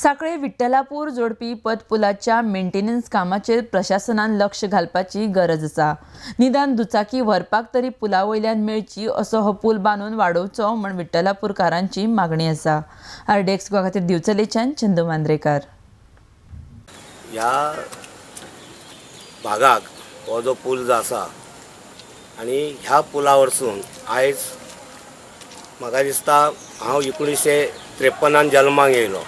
सांखळे विठ्ठलापूर जोडपी पत पुलाच्या मेंटेनन्स कामाचेर प्रशासनान लक्ष घालपाची गरज आसा. निदान दुचाकी व्हरपाक तरी पुला वयल्यान मेळची असो हो पूल बांदून वाडोवचो म्हण विठ्ठलापूरकारांची मागणी आसा. आरडीएक्स गोवा खातीर दिवचलेच्यान चंदू मांद्रेकार. ह्या भागाक हो जो पूल जो आसा आनी ह्या पुला वरसून आयज म्हाका दिसता हांव 1953 जल्माक येयलो.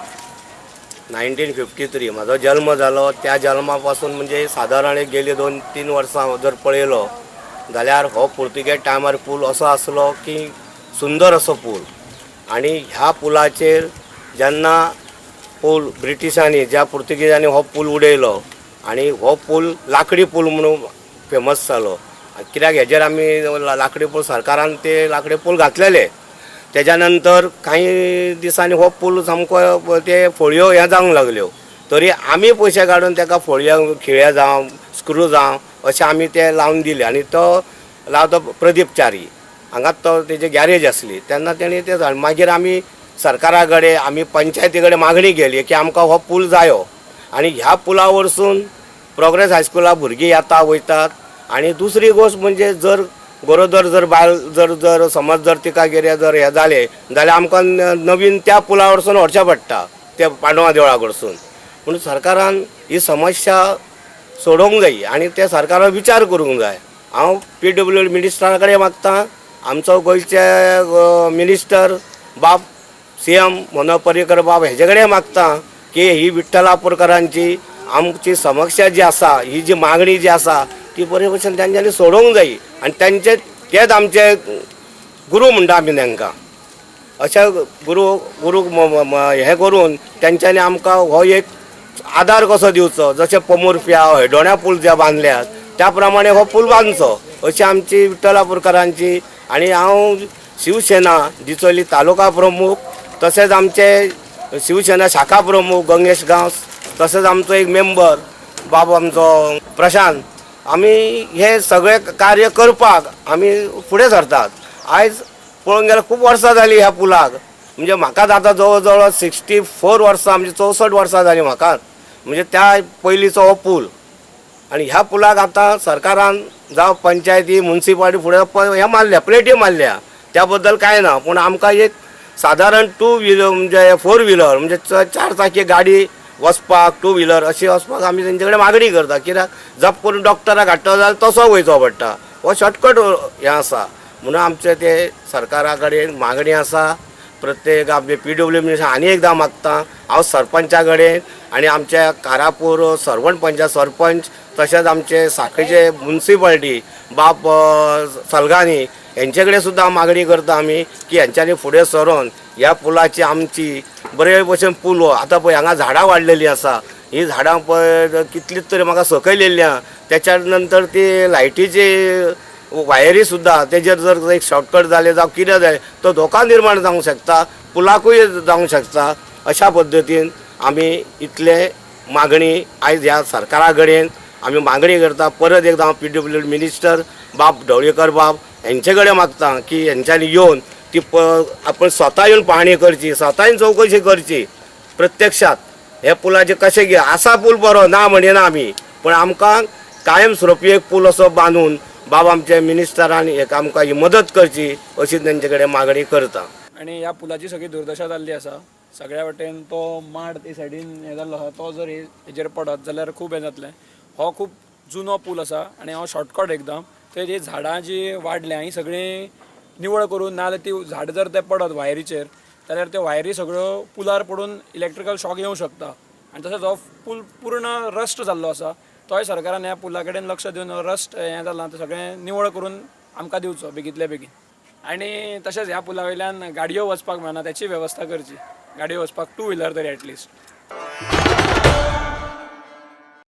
1953 म्हाजो जल्म जालो. त्या जल्मा पासून म्हणजे सादारण एक गेली 2-3 वर्सां जर पळयलो जाल्यार हो पुर्तुगेज टायमार पूल असो आसलो की सुंदर असो पूल. आनी ह्या पुलाचेर जेन्ना पूल ब्रिटिशांनी, ज्या पुर्तुगेजांनी हो पूल उडयलो आनी हो पूल लाकडी पूल म्हणून फेमस जालो. कित्याक हेजेर आमी लाकडी पूल, सरकारान ते लाकडी पूल घातलेले. तेज्या नंतर कांय दिसांनी हो पूल सामको ते फोळयो हें जावंक लागल्यो. तरी आमी पयशे काडून ताका फोळयो, खिळे जावं, स्क्रू जावं, अशें आमी ते लावन दिले. आनी तो लावतो प्रदीप च्यारी हांगाच तो तेजी गॅरेज आसली तेन्ना तेणी ते. मागीर आमी सरकारा कडेन, आमी पंचायती कडेन मागणी केली की आमकां हो पूल जायो. आनी ह्या पुला वरसून प्रोग्रेस हायस्कुला भुरगीं येता वयतात. आनी दुसरी गोश्ट म्हणजे जर गरोदर जर बायल जर जर समज जर तिका कितें जर हें जालें जाल्यार आमकां नवीन त्या पुला वरसून व्हरचें पडटा त्या पांडवा देवळा कडसून. पूण सरकारान ही समस्या सोडोवंक जाय आनी ते सरकारान विचार करूंक जाय. हांव पीडब्ल्यू मिनिस्टरा कडेन मागता, आमचो गोंयचे मिनिस्टर बाब सीएम मनोहर पर्रीकर बाब हेजे कडेन मागता की ही विठ्ठलापूरकरांची आमची समस्या जी आसा, ही जी मागणी जी आसा, ती बरे भशेन तेंच्यांनी सोडोवंक जाय. आनी तेंचे तेच आमचे गुरू म्हणटा आमी तांकां. अशा गुरू गुरू हें करून तेंच्यांनी आमकां हो एक आदार कसो दिवचो, जशें पोमुरप्या हेडोण्या पूल जे बांदल्यात त्या प्रमाणे हो पूल बांदचो अशी आमची विठ्ठलापूरकरांची. आनी हांव शिवसेना दिचोली तालुका प्रमुख, तशेंच आमचे शिवसेना शाखा प्रमुख गंगेश गांवस, तशेंच आमचो एक मेंबर बाब आमचो प्रशांत, आमी हे सगळे कार्य करपाक आमी फुडें सरतात. आयज पळोवंक गेल्यार खूब वर्सां जालीं ह्या पुलाक. म्हणजे म्हाकाच आतां जवळ जवळ 64 वर्सां, म्हणजे 64 वर्सां जालीं म्हाकाच, म्हणजे त्या पयलींचो हो पूल. आनी ह्या पुलाक आतां सरकारान जावं पंचायती, मुन्सिपालिटी फुडें हें मारल्या, प्लेटी मारल्या, त्या बद्दल कांय ना. पूण आमकां एक सादारण टू व्हिलर, म्हणजे फोर व्हिलर, म्हणजे चार चाकी गाडी वचपाक, टू व्हिलर अशी वचपाक आमी तेंचे कडेन मागणी करता. कित्याक जप करून डॉक्टराक हाडटा जाल्यार तसो वयचो पडटा. हो शॉर्टकट हें आसा म्हणून आमचे ते सरकारा कडेन मागणी आसा. प्रत्येक आमचे पीडब्ल्यू मिनिस्टर आनी एकदां मागता हांव सरपंचा कडेन आनी आमच्या कारापूर सरवण पंचायत सरपंच, तशेंच आमचे साखळीचे मुन्सिपाल्टी बाब सलगानी हेंचे कडेन सुद्दां मागणी करता आमी की हेंच्यांनी फुडें सरोन ह्या पुलाची आमची बरे भशेन पूल हो. आतां पळय हांगा झाडां वाडलेलीं आसा. ही झाडां पळय कितलीं तरी म्हाका सकयल येयल्ली आहा. तेच्या नंतर ती लायटीची वायरी सुद्दां तेजेर जर एक शॉर्टकट जालें जावं कितें जालें, तो धोका निर्माण जावंक शकता, पुलाकूय जावंक शकता. अशा पद्दतीन आमी इतले मागणी आयज ह्या सरकारा कडेन आमी मागणी करता. परत एकदां हांव पीडब्ल्यू मिनिस्टर बाब ढवळीकर बाब हेंचे कडेन मागता की हेंच्यांनी येवन ती आपण स्वता येवन पाहणी करची, स्वता येवन चवकशी करची प्रत्यक्षात हे पुलाचे कशें कितें आसा. पूल बरो ना म्हणिना आमी, पूण आमकां कायम स्वरुपी एक पूल असो बांदून बाब आमचे मिनिस्टरान एक आमकां ही मदत करची अशी तेंचे कडेन मागणी करता. आनी ह्या पुलाची सगळी दुर्दशा जाल्ली आसा. सगळ्या वाटेन तो माड ते सायडीन हें जाल्लो आसा. तो जर हेजेर पडत जाल्यार खूब हें जातलें. हो खूब जुनो पूल आसा आनी हो शॉर्टकट एकदम. थंय जी झाडां जी वाडल्या ही सगळीं निवळ करून, नाजाल्यार ती झाडां जर ते पडत वायरीचेर जाल्यार त्यो वायरी सगळ्यो पुलार पडून इलेक्ट्रिकल शॉक येवंक शकता. आनी तसोच हो पूल पूर्ण रस्ट जाल्लो आसा. तोय सरकारान ह्या पुला कडेन लक्ष दिवन रस्ट हें जालां तें सगळें निवळ करून आमकां दिवचो बेगींतल्या बेगीन. आनी तशेंच ह्या पुला वयल्यान गाडयो वचपाक मेळना, त्याची वेवस्था करची, गाडयो वचपाक टू व्हिलर तरी एटलिस्ट.